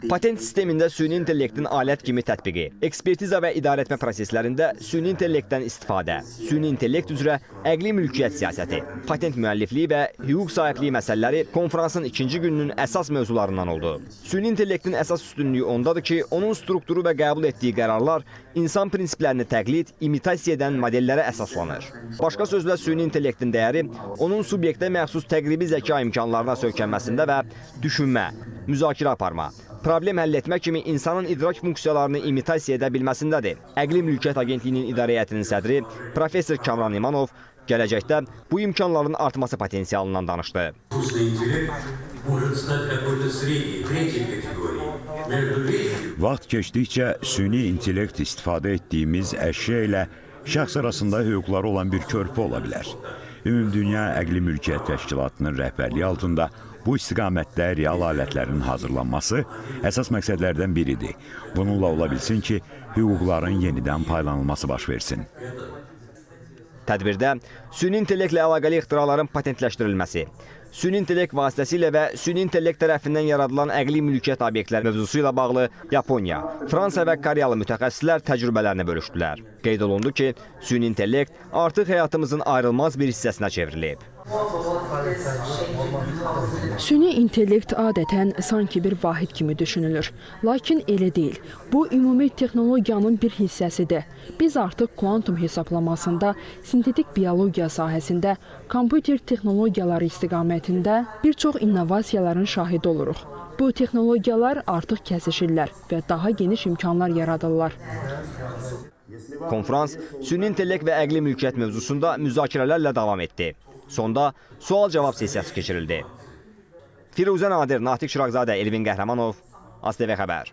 Patent sistemində süni intellektin alət kimi tətbiqi, ekspertiza və idarəetmə proseslərində süni intellektdən istifadə, süni intellekt üzrə əqli mülkiyyət siyasəti, patent müəllifliyi və hüquq sahibliyi məsələləri konfransın ikinci gününün əsas mövzularından oldu. Süni intellektin əsas üstünlüyü ondadır ki, onun strukturu və qəbul etdiyi qərarlar insan prinsiplərini təqlid, imitasiya edən modellərə əsaslanır. Başqa sözlə, süni intellektin dəyəri onun subyektə məxsus təqribi zəka imkanlarına söykənməsində və düşünmə, müzakirə aparma, problem həll etmə kimi insanın idrak funksiyalarını imitasiya edə bilməsindədir. Əqli Mülkiyyət Agentliyinin İdarə Heyətinin sədri professor Kamran İmanov gələcəkdə bu imkanların artması potensialından danışdı. Искусственный интеллект может стать какой-то средней, третьей категорией между вещью Vaxt keçdikcə süni intellekt istifadə etdiyimiz əşya ilə şəxs arasında hüquqları olan bir körpü ola bilər. Ümumdünya Əqli Mülkiyyət Təşkilatının rəhbərliyi altında bu istiqamətdə real alətlərin hazırlanması əsas məqsədlərdən biridir. Bununla ola bilsin ki, hüquqların yenidən paylanılması baş versin. Tədbirdə süni intellektlə əlaqəli ixtiraların patentləşdirilməsi, süni intellekt vasitəsilə və süni intellekt tərəfindən yaradılan əqli mülkiyyət obyektləri mövzusu ilə bağlı Yaponiya, Fransa və Koreyalı mütəxəssislər təcrübələrini bölüşdülər. Qeyd olundu ki, süni intellekt artıq həyatımızın ayrılmaz bir hissəsinə çevrilib. Süni intellekt adətən sanki bir vahid kimi düşünülür. Lakin elə deyil. Bu ümumi texnologiyanın bir hissəsidir. Biz artıq kuantum hesablamasında, sintetik biologiya sahəsində, kompüter texnologiyaları istiqamətində bir çox innovasiyaların şahidi oluruq. Bu texnologiyalar artıq kəsişirlər və daha geniş imkanlar yaradırlar. Konfrans süni intellekt və əqli mülkiyyət mövzusunda müzakirələrlə davam etdi. Sonda sual-cavab sessiyası keçirildi. Firuzə Nadir, Natiq Çıraqzadə, Elvin Qəhrəmanov, ASTV xəbər.